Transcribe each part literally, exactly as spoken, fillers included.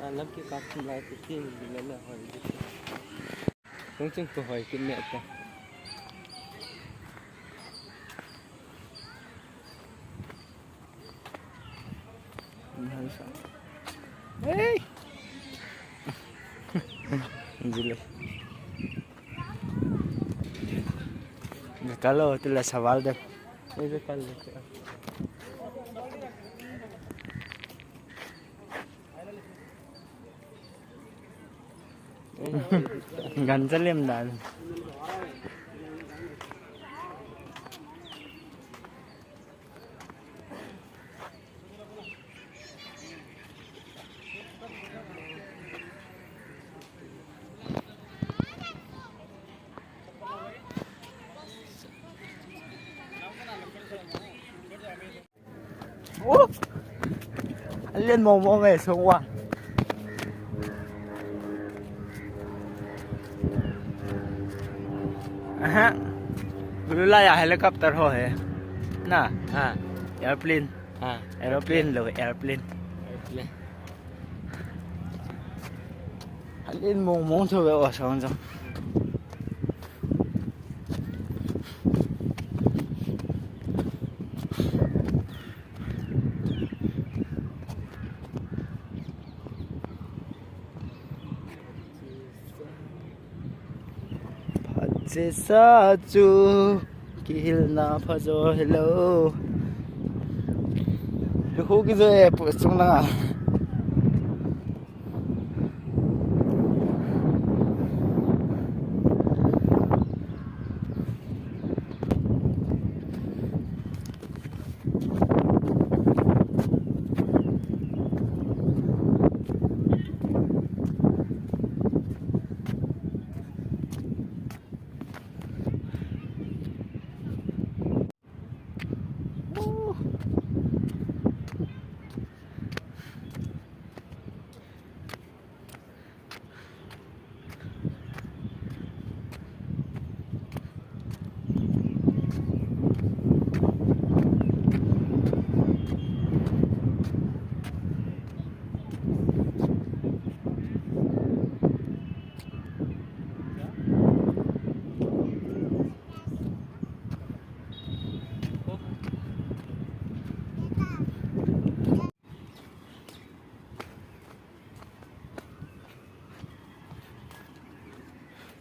Alam ki kap lai ki tin di na na hoi di. Tung chung ko hoi ki me ta. Hey. Jile. Kalo tu la saval de. Ei, kalo. Gan chalim dan. Alen mong mong e sung wa. Aha. Gulu la ya helicopter ho he. Na. Ha. Airplane. Ha. Aeroplane lo, airplane. Airplane. Alen mong mong tho ve o song jong. Phatsesa chu kihilna phajo hilou. Lukhu kijo e pu chung langa.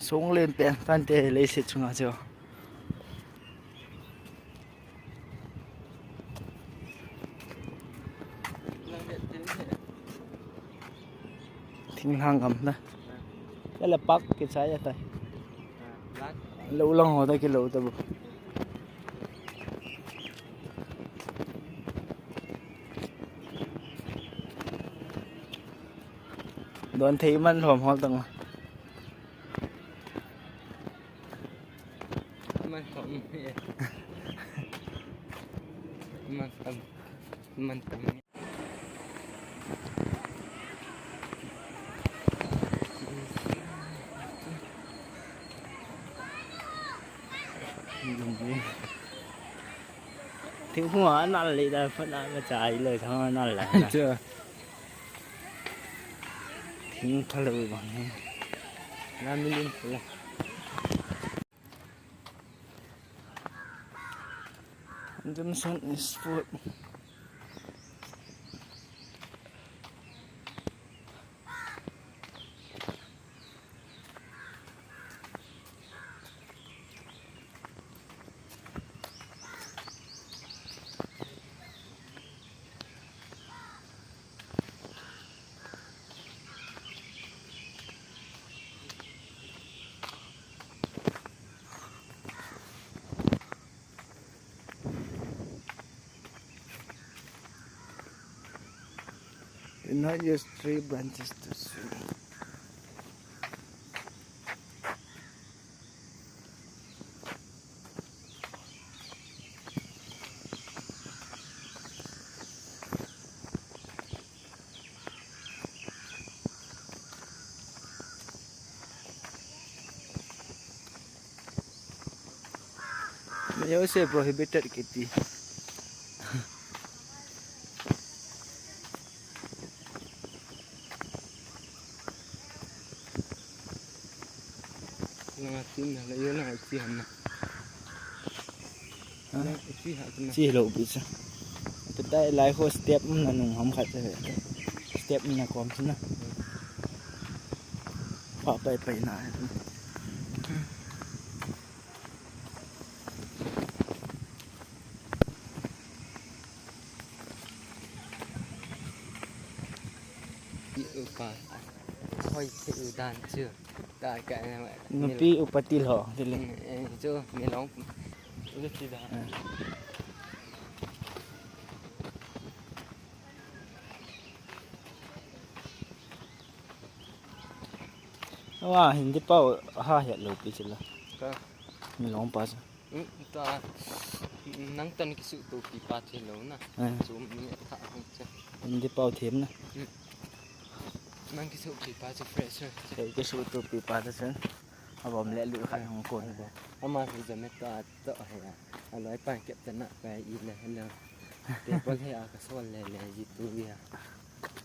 Song len pen tante leiset chunga chu. Thinglhang gam na. Yale park kichai ya tai. Lou lang ho ta kilou ta bu. Don thei man lhom hol tang. Man lhom. Man tam. Man tam. Thingphung a nal le da phat a ma chai le thang a nal la. Cha. Thing pha lo ba ni. Na mi lim pha lo. Jumson Sport. Do not use tree branches to swing. Yo se prohibited kiti. Langa tin na la yo na chi han na. Ha? Na chi ha na. Chi lo pi cha. Petai lai ho step na nung ham khat cha. Step na kom na. Pa pai pai na. Upa, hoi thei u dan chu. Ta ka, eh, nupi upa til ho, til. Mm, eh, chu, mi long. Chu ti dan. Eh. Wa, Hindi pau ha het lo pi chila. Ka. Mi long pa sa. Mm, ta, nang tan kisu to pi pa che lo na. Eh. Chu mi tha hong che. Hindi pau them na. Mm. Nang kisu pi pa che fresher che. Kei kisu to pi pa che. Abom le lu khat hong kon. Ama hi jame ta to he ya. Aloi pan kep ta na pa i le hello. Te pol he a ka sol le le ji tu ya.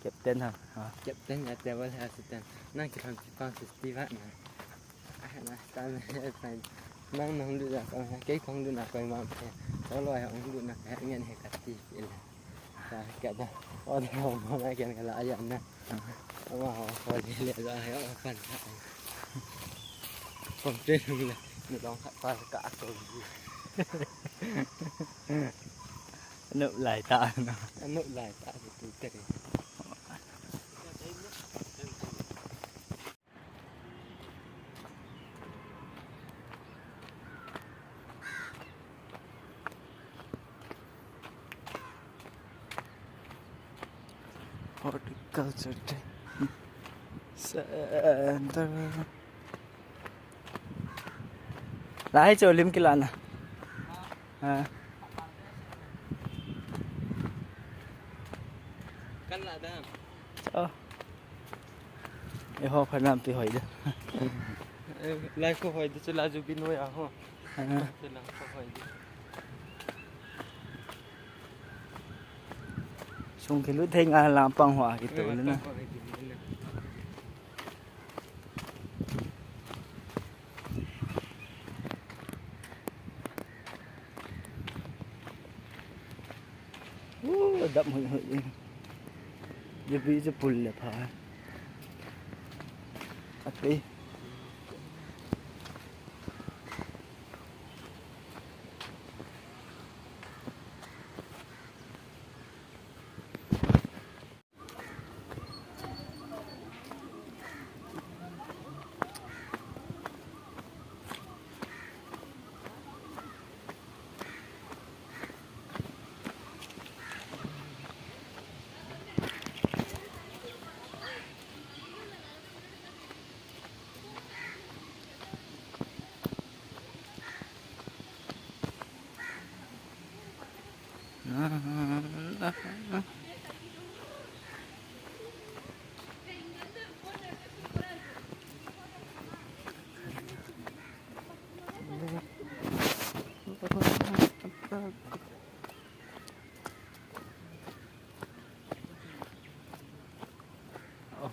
Captain ha. Ha. Captain ya table ha sitan. Nang ki thang ki pang fifty watt na. Ah, na, ta me, ta. Nang nang du da ka, kei kong du na koi ma pe. Sa lo ya ong du na ka ngen he ka ti il. Ta ka da. O da ho ma na ken ka la ya na. Ama ho ho le le da ya o pan ka. Kong te le. Ni long ka pa ka ko. Anu lai ta na. Anu lai ta tu te. Horticulture Training Center. Lai cho lim kila na. Ha. Kan la da. Cho. Eiho phanam pi hoi da. Eh, lai ko hoi da chu la ju bin hoi a ho. Ha. Chu lang ko hoi da. Sung kilut thei nga lampang ho a kitu le na. Uh, dap hui hui. Ye bi je pul le pha. Ate.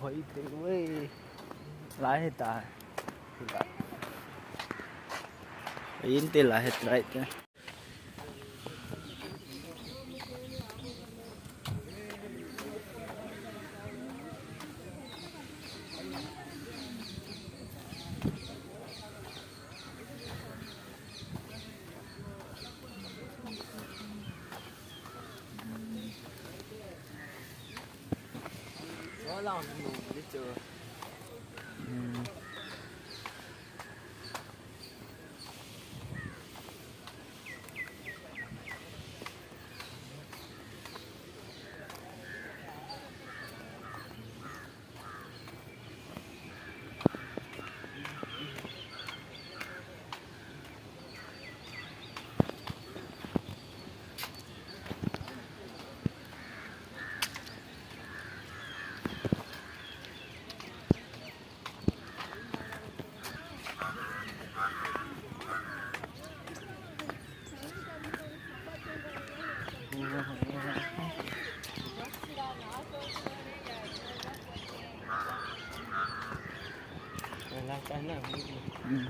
Hoi te, oi. Lai he ta. Hoi inte lai he try te. Hmm.